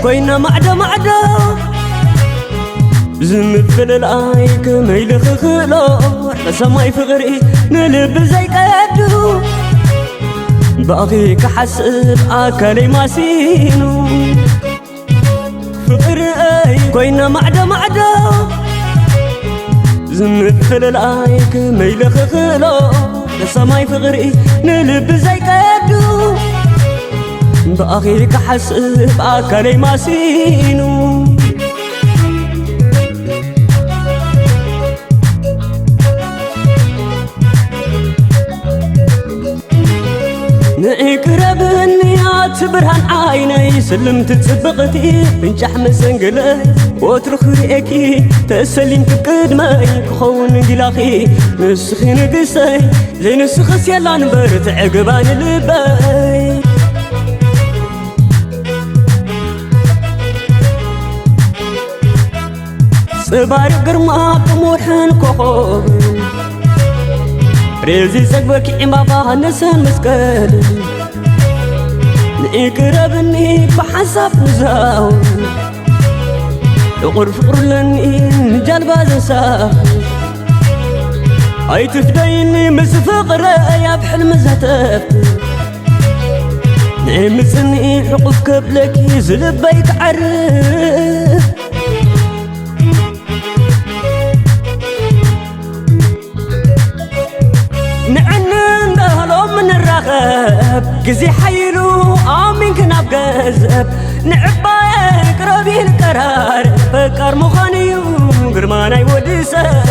ኮይና ማዕዶ ማዕዶ፣ ዝምፍልላይ ከመይ ልኽኽእሎ? ርዕደ ሰማይ ፍቕሪ ንልቢ ዘይቀዱ፣ ብኣኺ ክሓስብ ኣካለይ ማሲኑ። ፍቕረይ ኮይና ማዕዶ ማዕዶ፣ ዝምፍልላይ ከመይ ልኽኽእሎ? ርዕደ ሰማይ ፍቕሪ ንልቢ ዘይቀዱ፣ ብኣኺ ክሓስብ ኣካለይ ማሲኑ። ንዒ ቅረብኒ ኣቲ ብርሃን ዓይነይ፣ ስልምቲ ጽብቕቲ ፍንጫሕ መሰንግለ፣ ወትሩ ክርእየኪ ተሰሊምኪ ቅድመይ፣ ክኸውን ጊላኺ ንስኺ ንግሰይ፣ ዘይንስኽስ የላን እምበር ትዕግባኒ ልበይ። ጽባርቕ ግርማ ከም ወርሕን ኮኾብ፣ ሬዚ ጸግበኪ ዕምባባ ነሰን መስቀል። ንዒ ቅረብኒ ብሓንሳብ ንዛው፣ ዕቑር ፍቕሩ ኣለኒ ንጃልባ ዘንሳፍ። ኣይትፍደይኒ ምስ ፍቕረይ ኣብ ሕልሚ ዘተፍት፣ ንዒ ምጽኒ ሕቑፍ ከብለኪ ዝልበይ ክዓርፍ። ንዕኒ እንዳ ሎሚ ንራኸብ፣ ግዜ ሓይሉ ኣሚንኪ ናብ ገንዘብ። ንዕባየ ቅረቢ ንቀራረብ፣ ፈቃር ምዃን እዩ ግርማ ናይ ወዲ ሰብ።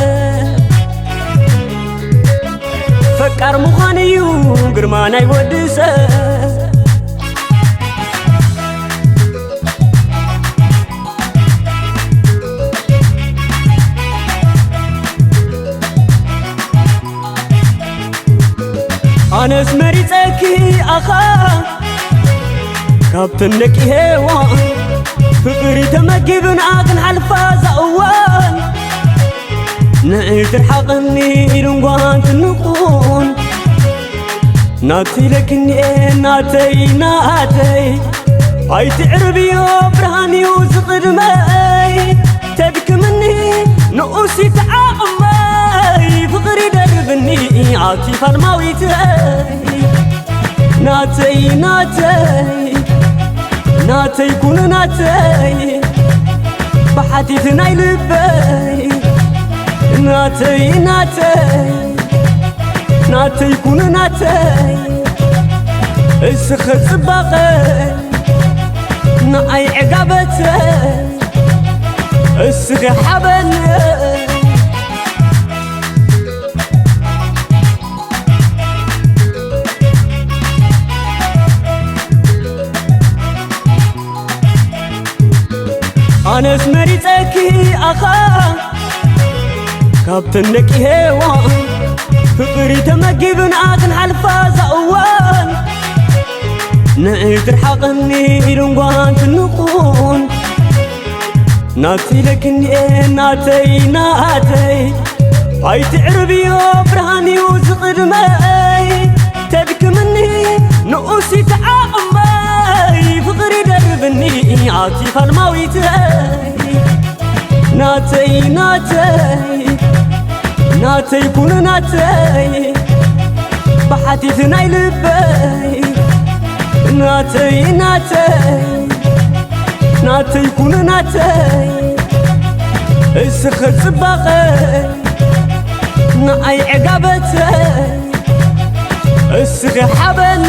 ፈቃር ምዃን እዩ ግርማ ናይ ወዲ ሰብ። ኣነስ መሪጸኪ ኣኻ ካብተን ደቂ ሄዋን፣ ፍቕሪ ተመጊብና ክንሓልፋ እዛ እዋን። ንዒ ትርሓቐኒ ኢሉ እንኳን ትንቑን፣ ናተይ ለክንኤ ናተይ ናተይ፣ ኣይትዕርብዮ ብርሃን እዩ ዝቕድመይ። ተድክምኒ ንኡስ ይተዓቕመይ፣ ፍቕሪ ደርብኒ ኣቲ ፋልማዊተይ። ናተይ ናተይ ናተይ ኩኑ ናተይ፣ ብሓቲት ናይ ልበይ። ናተይ ናተይ ናተይ ኩኑ ናተይ፣ እስኸ ጽባቐ ንዓይ ዕጋበተይ፣ እስኸ ሓበነይ። ኣነስ መሪጸኪ ኣኻ ካብተን ደቂ ሄዋን፣ ፍቕሪ ተመጊብና ክንሓልፋ እዛ እዋን። ንዒ ትርሓቐኒ ኢሉ እንኳን ትንቑን፣ ናተይ ለክንኤ ናተይ ናተይ፣ ኣይትዕርብዮ ብርሃን እዩ ዝቕድመይ። ተድክምኒ ንኡስ ይተዓቕመይ፣ ፍቕሪ ደርብኒ ኣቲ ፋልማዊተይ። ናተይ ናተይ ናተይ ኩኑ ናተይ፣ ብሓቲት ናይ ልበይ። ናተይ ናተይ ናተይ ኩኑ ናተይ፣ እስኸ ጽባቐ ንዓይ ዕጋበተይ፣ እስኸ ሓበን